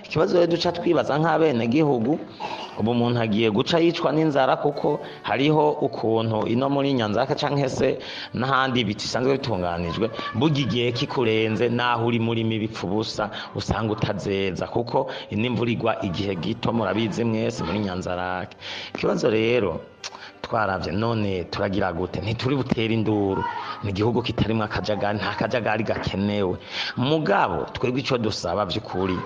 Ikibazo rero duca twibaza nk'abenegihugu, ubu umuntu agiye guca yicwa n'inzara, kuko hariho ukuntu ino muri Nyanzarake canke se n'ahandi bisanzwe bitunganijwe, burya igihe kikurenze naho uri murimi bipfa ubusa, usanga utazeza kuko n'imvura igwa igihe gito, murabizi mwese muri Nyanzarake. Ikibazo rero twaravye, none turagira gute? Ntituri butere induru, ni igihugu kitarimwo akajagari, nta kajagari gakenewe. Mugabo twebwe ico dusaba vy'ukuri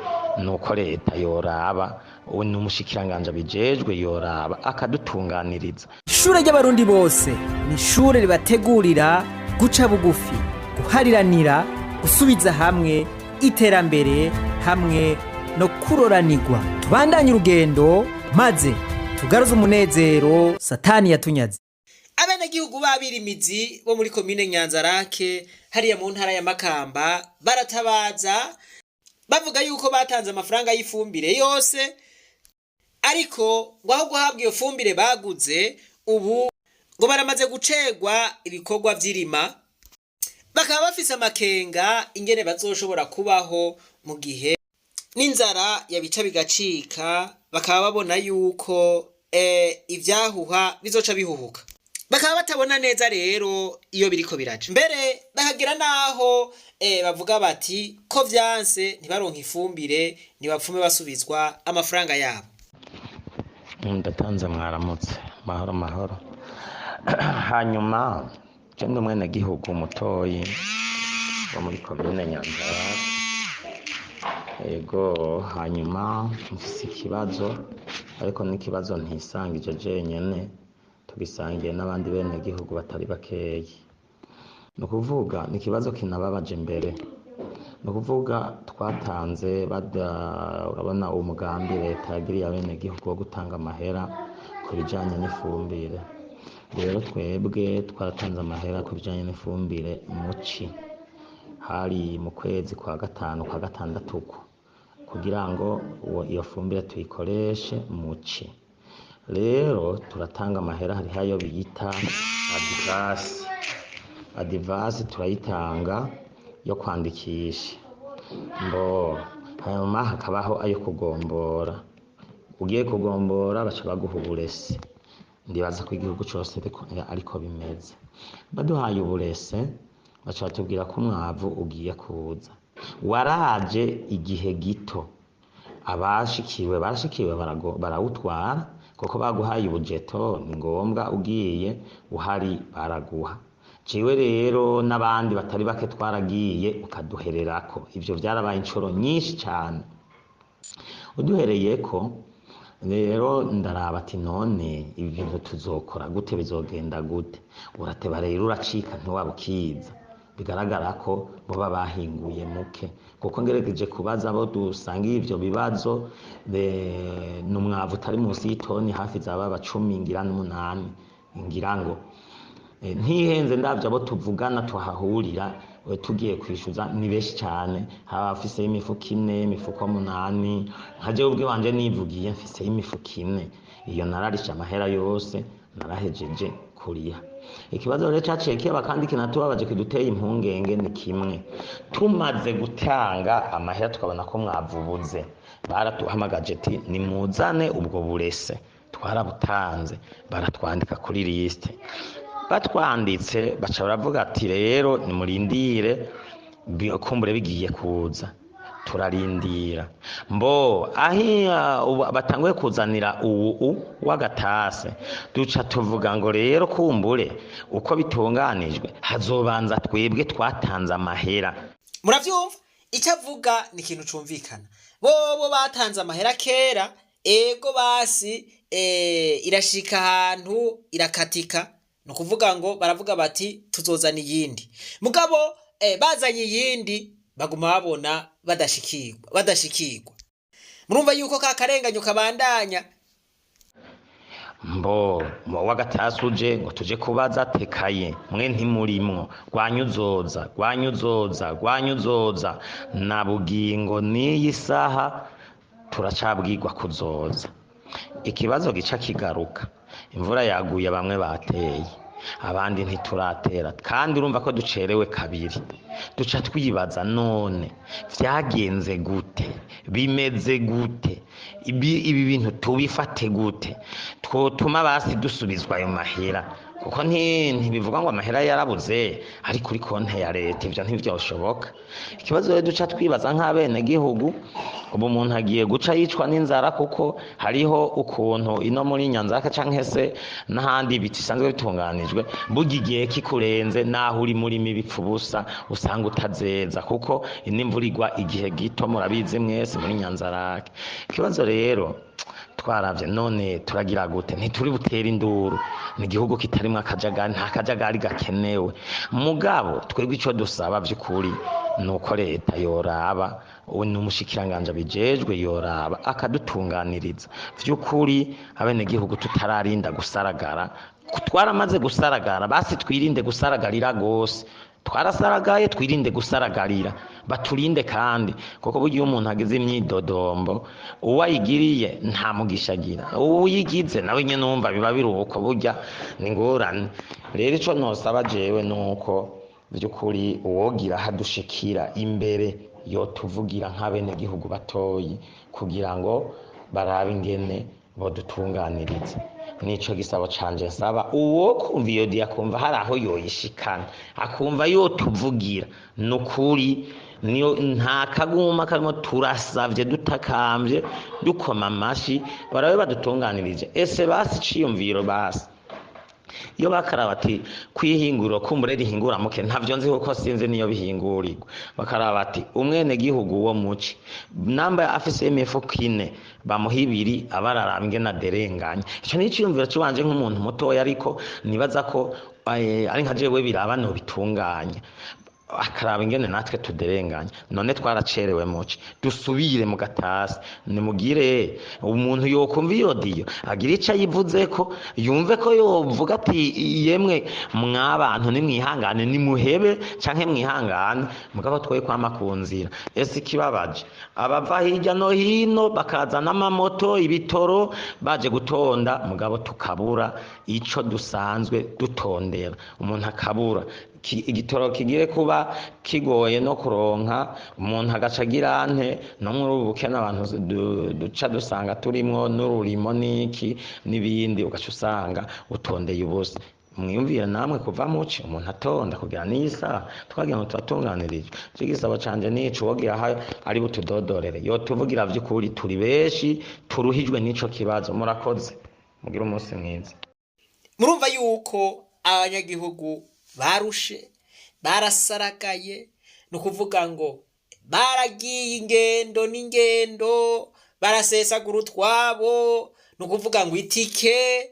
nuko leta yoraba, ubu ni umushikiranganji abijejwe, yoraba akadutunganiriza. Ishure ry'Abarundi bose ni ishure ribategurira guca bugufi, guhariranira, gusubiza hamwe, iterambere hamwe no kuroranirwa. Tubandanye urugendo maze tugaruze umunezero Satani yatunyaze. Abenegihugu b'abirimizi bo muri komine Nyanzarake hariya mu ntara ya Makamba baratabaza, bavuga yuko batanze amafaranga y'ifumbire yose, ariko ngo aho guhabwa iyo fumbire baguze, ubu ngo baramaze gucegwa ibikorwa vy'irima, bakaba bafise amakenga ingene bazoshobora kubaho mu gihe n'inzara yabica bigacika. Bakaba babona yuko ivyahuha bizoca bihuhuka, bakaba batabona neza rero iyo biriko biraja mbere, bakagera naho bavuga bati ko vyanse ntibaronke ifumbire, ntibapfume basubizwa amafaranga yabo. Ndatanze mwaramutse, mahoro mahoro. Hanyuma je ndi umwenegihugu mutoyi wo muri komine Nyanzarake. Ego, hanyuma mfise ikibazo, ariko n'ikibazo ntisangije jenyene, tugisangiye n'abandi benegihugu batari bakeyi. Ni ukuvuga ni ikibazo kinababaje mbere. Ni ukuvuga twatanze bada, urabona umugambi leta yagiriye abenegihugu wo gutanga amahera ku bijanye n'ifumbire. Rero twebwe twaratanze amahera ku bijanye n'ifumbire muci, hari mu kwezi kwa gatanu, kwa gatandatu uko, kugira ngo iyo fumbire tuyikoreshe muci. Rero turatanga amahera, hariho ayo bita advance. Advance turayitanga yo kwandikisha. Mbo hanyuma hakabaho ayo kugombora. Ugiye kugombora baca baguha uburese. Ndibaza ko igihugu cose ariko bimeze. Baduhaye uburese, baca batubwira ko umwavu ugiye kuza. Waraje igihe gito, abashikiwe barashikiwe, barawutwara, kuko baguhaye ubujeto, ni ngombwa ugiye uhari baraguha. Jewe rero n'abandi batari bake twaragiye, ukaduhererako. Ivyo vyarabaye incuro nyinshi cane. Uduhereyeko rero ndaraba ati none ibi bintu tuzokora gute, bizogenda gute? Urateba rero uracika, ntiwaba ukiza. Bigaragara ko boba bahinguye muke, kuko ngerageje kubaza abo dusangiye ivyo bibazo, ni umwavu utari munsi y'itoni hafi zaba 18 ngira ngira ngo ntihenze. Ndavye abo tuvugana tuhahurira, tugiye kwishuza ni benshi cane, haba abafise imifuko 4, imifuko 8. Nka jewe ubwiwanje nivugiye mfise imifuko 4, iyo nararishe amahera yose, narahejeje kuriha. Ikibazo rero caciye kiba kandi kinatubabaje, kiduteye impungenge, ni kimwe: tumaze gutanga amahera tukabona ko mwavubuze, baratuhamagaje ati nimuzane ubwo burese. Twarabutanze, baratwandika kuri liste. Batwanditse baca baravuga ati rero nimurindire, kumbure bigiye kuza. Turarindira, mbo ahi ubu batanguye kuzanira ubu w'agatase, duca tuvuga ngo rero kumbure uko bitunganijwe hazobanza twebwe twatanze amahera. Muravyumva icyo avuga, ni ikintu cumvikana. Bobo batanze amahera kera, ego basi irashika ahantu irakatika, ni ukuvuga ngo baravuga bati tuzozana iyindi. Mugabo bazanye iyindi baguma babona badashikirwa, badashikirwa. Murumva yuko ka karenganyo kabandanya. Mbo w'agatasi uje ngo tuje kubaza, tekaye mwe ntimurimwo, rwanyuzoza, rwanyuzoza, rwanyuzoza, na bugingo n'iyi saha turacabwirwa kuzoza. Ikibazo gica kigaruka, imvura yaguye, bamwe bateye. Abandi ntituratera, kandi urumva ko ducerewe kabiri. Duca twibaza: none vyagenze gute? Bimeze gute? Ibi bintu tubifate gute? Twotuma basi dusubizwa ayo mahera, kuko ntibivuga ngo amahera yarabuze ari kuri konte ya leta, ivyo ntivyoshoboka. Ikibazo rero duca twibaza nk'abenegihugu, ubu umuntu agiye guca yicwa n'inzara, kuko hariho ukuntu ino muri Nyanzarake canke se n'ahandi bisanzwe bitunganijwe, burya igihe kikurenze naho uri murimi bipfa ubusa, usanga utazeza, kuko n'imvura igwa igihe gito, murabizi mwese muri Nyanzarake. Ikibazo rero twaravye, none turagira gute? Ntituri butere induru, ni igihugu kitarimwo akajagari, nta kajagari gakenewe. Mugabo twebwe ico dusaba vy'ukuri nuko leta yoraba, ni umushikiranganji abijejwe yoraba akadutunganiriza vy'ukuri, abenegihugu tutararinda gusaragara. Twaramaze gusaragara, basi twirinde gusaragarira gose. Twarasaragaye, twirinde gusaragarira, baturinde kandi, kuko burya iyo umuntu agize imyidodombo, uwo ayigiriye nta mugisha agira, uwo uyigize nawe nyene numva biba biri uko, burya ni ingorane. Rero ico nosaba jewe nuko vy'ukuri uwogira hadushikira imbere yotuvugira nk'abenegihugu batoyi, kugira ngo barabe ingene bodutunganiriza. Nico gisabo canje nsaba. Uwo kumva iyo diya, akumva hari aho yoyishikana, akumva yotuvugira, nukuri niyo nta kaguma karimo. Turasavye, dutakambye, dukoma amashi, barabe badutunganirije. Ese basi iciyumviro, basi iyo bakaraba ati kwihinguriro kumbure rihingura muke, ntavyo nzi kuko sinzi niyo bihingurirwa, bakaraba ati umwene gihugu wo muci namba afise imifuko ine, bamuha ibiri, abararaba ingene aderenganya. Ico ni iciyumviro ciwanje nk'umuntu mutoya, ariko nibaza ko ari nka jewe biraba nobitunganya, akaraba ingene natwe tuderenganya. None twaracerewe muci, dusubire mu gatasi. Nimugire umuntu yokumva iyo diyo, agira ico ayivuzeko, yumve ko yovuga ati: "Yemwe mwabantu, nimwihangane, nimuhebe canke mwihangane." Mugabo twoye kwama ku nzira. Ese ikibabaje, abava hirya no hino bakazana amamoto, ibitoro, baje gutonda, mugabo tukabura ico dusanzwe dutondera. Umuntu akabura igitoro, kigire kuba kigoye no kuronka, umuntu agaca agira nte? No muri ubu bukene abantu duca dusanga turimwo n'ururimo n'iki n'ibindi, ugaca usanga utondeye ubusa. Mwiyumvire namwe, kuva muci umuntu atonda kugira n'isaha, twagira ngo turatunganirijwe. Ico gisabo canje nico: uwogira aho ari butudodorere, yotuvugira vy'ukuri, turi benshi turuhijwe n'ico kibazo. Murakoze, mugire umunsi mwiza. Murumva yuko abanyagihugu barushe, barasaragaye, ni ukuvuga ngo baragiye ingendo n'ingendo, barasesagura utwabo, ni ukuvuga ngo itike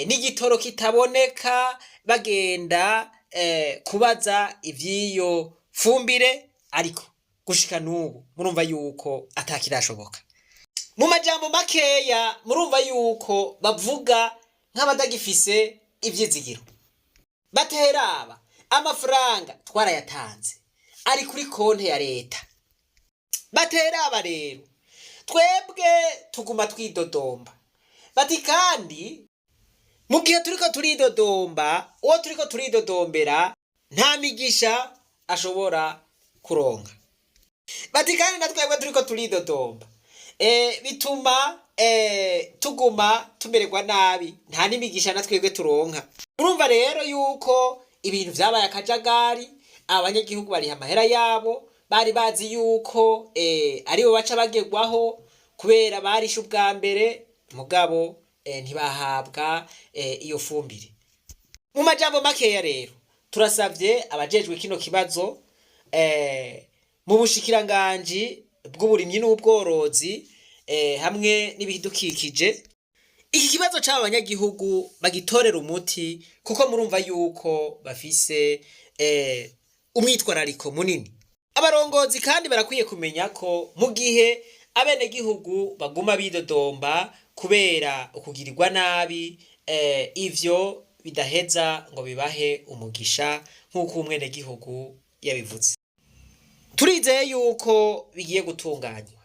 n'igitoro kitaboneka, bagenda kubaza ivy'iyo fumbire, ariko gushika n'ubu murumva yuko atakirashoboka. Mu majambo makeya, murumva yuko bavuga nk'abadagifise ivyizigiro. Bateraba amafaranga twarayatanze, ari kuri konti ya leta. Bateraba rero twebwe tuguma twidodomba. Bati kandi mu gihe turiko turidodomba, uwo turiko turidodombera nta migisha ashobora kuronka. Bati kandi na twebwe turiko turidodomba, bituma tuguma tumererwa nabi, nta n'imigisha na twebwe turonka. Urumva rero yuko ibintu vyabaye akajagari. Abanyagihugu bariha amahera yabo, bari bazi yuko aribo baca bagerwaho kubera barishe ubwa mbere, mugabo ntibahabwa iyo fumbire. Mu majambo makeya rero, turasavye abajejwe kino kibazo mu bushikiranganji bw'uburimyi n'ubworozi hamwe n'ibidukikije, iki kibazo c'aba banyagihugu bagitorera umuti, kuko murumva yuko bafise umwitwarariko munini. Abarongozi kandi barakwiye kumenya ko mu gihe abenegihugu baguma bidodomba kubera ukugirirwa nabi, ivyo bidaheza ngo bibahe umugisha nk'uko umwenegihugu yabivuze. Turizeye yuko bigiye gutunganywa.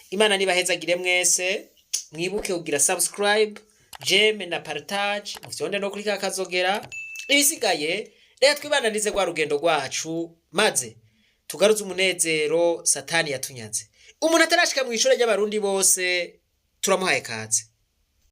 Imana nibahezagire mwese. Mwibuke kugira subscribe, j'aime na partage, mufyonde no kuri kakazogera. Ibisigaye reka twibananize rwa rugendo rwacu, maze tugaruze umunezero Satani yatunyaze. Umuntu atarashika mu ishure ry'Abarundi bose, turamuhaye kaze.